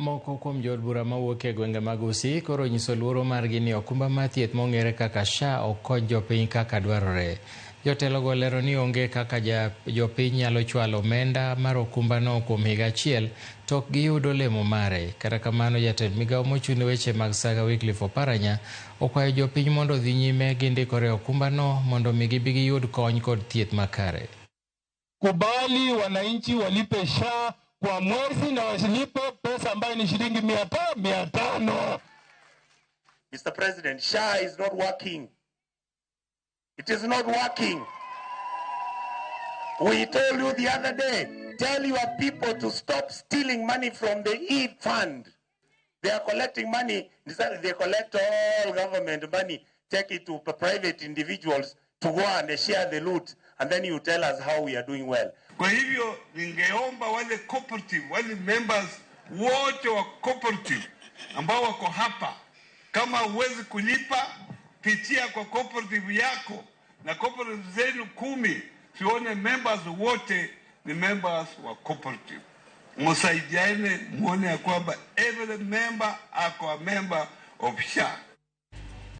Moko kuom jood bura mawuok e gwenge mag Gusii koro onyiso luoro margi ni okumba mar thieth mong'ere kaka SHA ok kony jopiny kaka dwarore. Jotelogo lero ni onge kaka jopiny nyalo chwalo omenda mar okumbano kuom higa achiel to ok giyud olemo mare. Kata kamano, jatend migao mochung' ne weche mag saga Wycliffe Oparanya okwayo jopiny mondo odhi nyime gi ndikore e okumbano mondo mi gibi giyud kony kod thieth makare. Kubali wananchi walipe SHA kwa mwezi na wasilipe pesa ambayo ni shilingi 500. Mr. President, SHA is not working. It is not working. We told you the other day, tell your people to stop stealing money from the E fund. They are collecting money. They collect all government money, take it to private individuals to go and share the loot, and then you tell us how we are doing well. Kwa hivyo ningeomba wale cooperative, wale members wote wa cooperative ambao wako hapa, kama huwezi kulipa, pitia kwa cooperative yako na cooperative zenu 10, sione members wote ni members wa cooperative. Msaidiane muone ya kwamba every member ako a member of SHA.